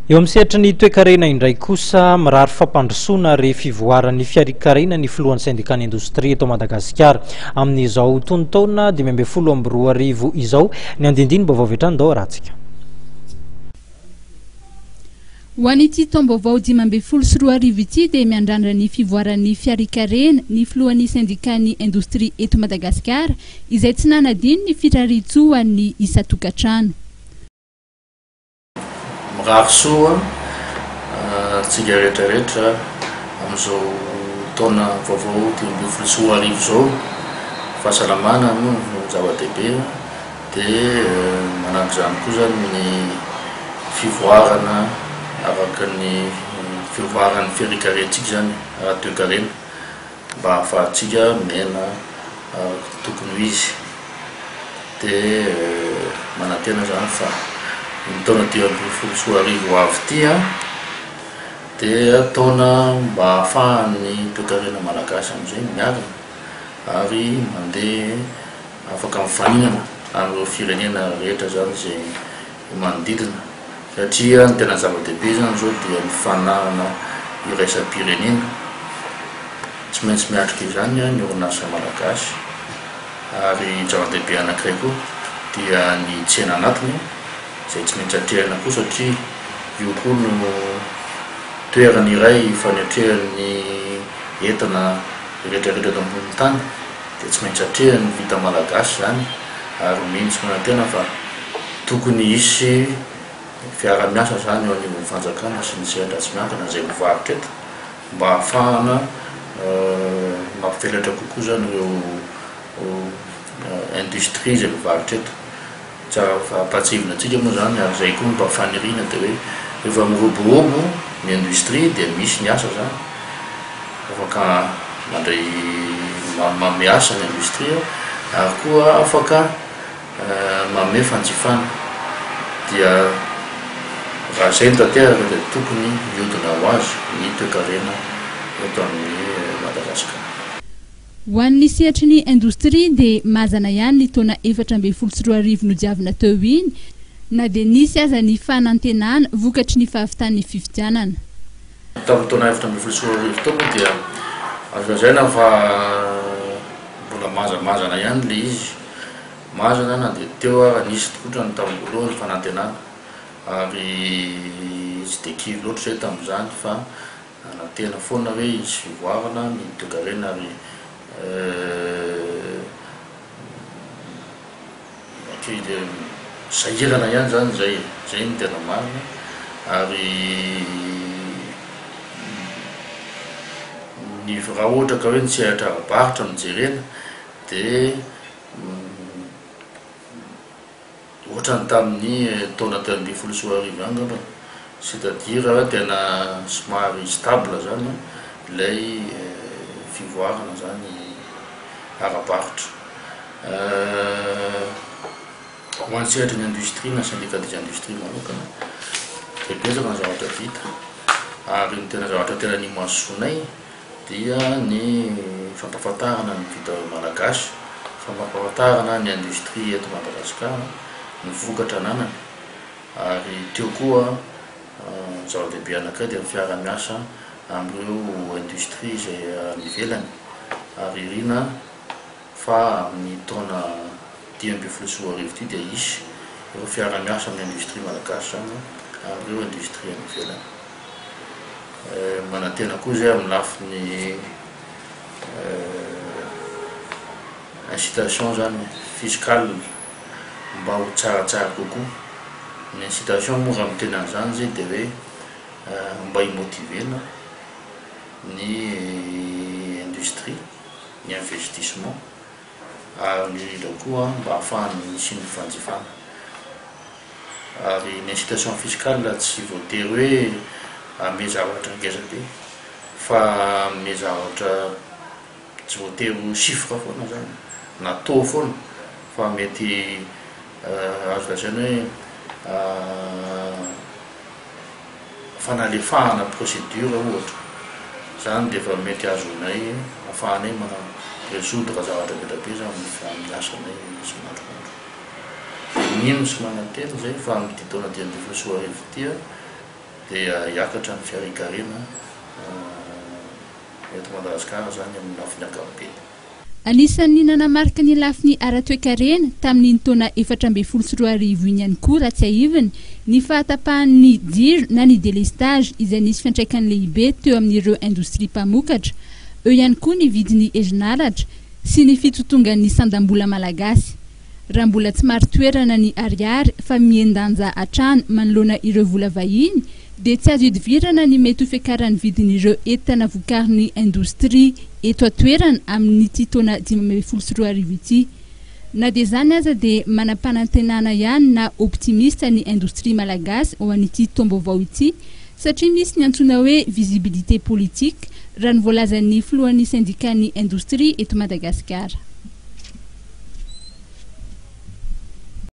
Eo amin'ny sehatry ny toekarena indray kosa, mirary fampandrosoana ary fivoaran'ny fiarikarena ny filohan'ny sendikan'ny indostria eto Madagasikara. Amin'izao tonon-taona 2015 izao, ny andindinim-baovao avy hatrany ndao arahantsika. Ho an'ity taom-baovao 2015 ity dia miandrandra ny fivoaran'ny fiarikarena ny filohan'ny sendikan'ny indostria eto Madagasikara izay tsy nanadino ny firarian-tsoa ho an'ny isan-tokantrano. Mirary soa antsika rehetra rehetra amin'izao taona vaovao 2015 izao. Fahasalamana moa no zava-dehibe dia manampy izany koa izany ny fivoarana araka ny fivoaran'ny firenkarentsika izany ara-toekarena. Mba ahafahantsika miaina araka ny tokony ho izy. Dia manantena izany fa ny taona 2015 ho avy ity an, dia taona mba ahafahan'ny toekarena malagasy amin'izay miarina ary mandeha afaka mifaninana amin'ireo firenena rehetra izany izay manodidina satria ny tena zava-dehibe izany izao dia ny fananana iraisam-pirenena, tsy maintsy miatrika izany ny orinasa malagasy ary zava-dehibe anankiray koa dia ny tsena anatiny izay tsy maintsy atrehina koa satria io koa no toerana iray ifanetrehan'ny entana rehetra rehetra eto ambonin'ny tany. dia tsy maintsy atrehan'ny vita malagasy izany ary mino sy manantena fa tokony hisy fiarahamiasa izany eo anivon'ny fanjakana sy ny sehatra tsy miankina izay mivarotra eto mba hahafahana mampivelatra kokoa izany ireo industrie izay mivarotra eto. Tsara fampahatsiahivina antsika moa izany ary izay koa no mba faniriana dia hoe rehefa miroborobo ny industrie dia misy ny asa izany, afaka mandray manome asa ny industrie ary koa afaka manome fanjifana dia raha izay no tanteraka dia tokony hiodina ho azy ny toekarena eto amin'ny Madagasikara. Ho an'ny sehatry ny indostria dia mazana ihany ny taona 2014 nodiavina teo iny na dia nisy aza ny fanantenana vokatry ny fahavitan'ny fifidianana. Tamin'ny taona 2014 teo moa dia azo lazaina fa mbola mazamazana ihany ilay izy, mazana na dia teo ara nisy tokoa ny tamin'ny voalohany fanantenana ary tsy dia kivy loatra izay tamin'izany fa Nanantena foana hoe hisy fivoarana ny toekarena ary kely sahirana ihany izany izay e, izay no tena marina ary ny raha ohatra ka hoe ny sehatra ara-barotra no jerena dia Ohatran'ny tamin'ny taona 2013 ihany angamba, c'est à dire tena somary stable zany ilay fivoarana zany ara-barotra. Ho an'ny sehatry ny industrie na syndicat des industries manokana dia betsaka ny zavatra vita ary ny tena zavatra tena nimasoanay dia ny fampahafantarana ny vita malagasy, fampahafantarana ny industrie eto Madagasikara, ny vokatra ananany ary teo koa ny zava-dehibe anankiray dia ny fiaraha-miasa amin'ireo industrie izay any ivelany ary irina fa amin'ny taona 2015 ity dia hisy ireo fiaraha-miasa amin'ny industrie malagasy izany amin'ireo industrie any ivelany. Manantena koa izay amin'ny lafiny incitation izany fiscale mba ho tsaratsara kokoa. Ny incitation moa raha miteny an'izany izay dia hoe mba hi-motiver-na ny industrie, ny investissement ary indrindra koa mba hahafahany misy ny fanjifana. Ary ny incitation fiscale tsy voatery hoe hanome zavatra ngeza be fa hanome zavatra tsy voatery ho chiffre foana zany na taux foana fa mety azo lazaina hoe fanalefahana procédure ohatra, zany dia efa mety azonay ahafahanay mana résoudre zavatra be dia be zany amin'ny asanay isan'andro. Dia mino sy manantena izay fa amin'ity taona 2015 ity. Dia hiakatra ny fiharian-karena eto Madagasikara izany amin'ny lafiny ankapobeny. Anisan'ny nanamarika ny lafiny ara-toekarena tamin'iny taona 2014 iny ihany koa, raha tsiahivina, ny fahatapahan'ny jiro na ny délestage izay nisy fiantraikany lehibe teo amin'ireo indostria mpamokatra. Eo ihany koa ny vidin'ny herinaratra sy ny fitotongan'ny sandam-bola malagasy. Raha mbola tsy marin-toerana ny ariary fa mihen-danja hatrany manoloana ireo vola vahiny dia tsy azo ihodivirana ny mety ho fiakaran'ny vidin'ireo entana vokarin'ny indostria eto an-toerana amin'ity taona 2015 ity. Na dia izany aza dia manam-panantenana ihany na optimiste ny indostria malagasy ho an'ity taom-baovao ity satria misy ny antsoina hoe visibilité politique, raha ny voalazan'ny filohan'ny sendikan'ny indostria eto Madagasikara.